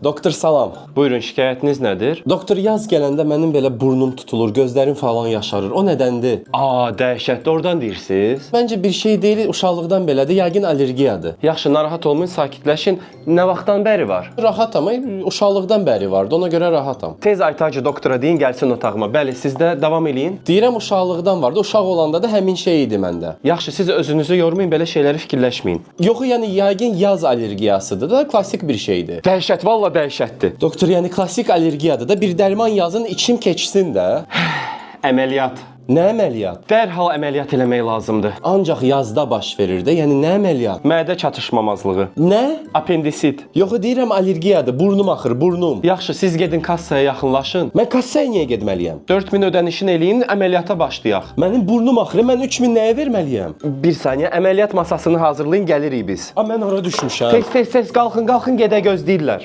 Doktor, salam. Buyurun, şikayətiniz nədir? Doktor, yaz gələndə mənim belə burnum tutulur, gözlərim falan yaşarır. O nədəndir? Aa, dəhşətli, oradan deyirsiz. Məncə bir şey deyil, uşaqlıqdan belədir. Yəqin allergiyadır. Yaxşı, narahat olmayın, sakitləşin. Nə vaxtdan bəri var? Rahatam, ay, uşaqlıqdan bəri vardı. Ona görə rahatam. Tez Aytacı doktora deyin, gəlsin otağıma. Bəli, siz də davam eləyin. Deyirəm uşaqlıqdan vardı. Uşaq olanda da həmin şey idi məndə. Yaxşı, siz özünüzü yormayın, belə şeyləri fikirləşməyin. Yox, yəni yəqin yaz allergiyasıdır da, klassik bir şeydir. Dəhşət, valla dəhşətdir. Doktor, yəni klassik allergiyadır da, bir dərman yazın, içim keçsin də. Əməliyyat. Nə əməliyyat? Dərhal əməliyyat eləmək lazımdır. Ancaq yazda baş verir də. Yəni nə əməliyyat? Mədə çatışmamazlığı. Nə? Appendisit. Yox, deyirəm allergiyadır. Burnum axır, burnum. Yaxşı, siz gedin kassaya yaxınlaşın. Mən kassaya niyə getməliyəm? 4000 ödənişini eləyin, əməliyyata başlayaq. Mənim burnum axır, mən 3000 nəyə verməliyəm? Bir saniyə, əməliyyat masasını hazırlayın, gəlirik biz. A, mən ora düşmüşəm. Tez, tez, tez qalxın, qalxın, gedək, gözləyirlər.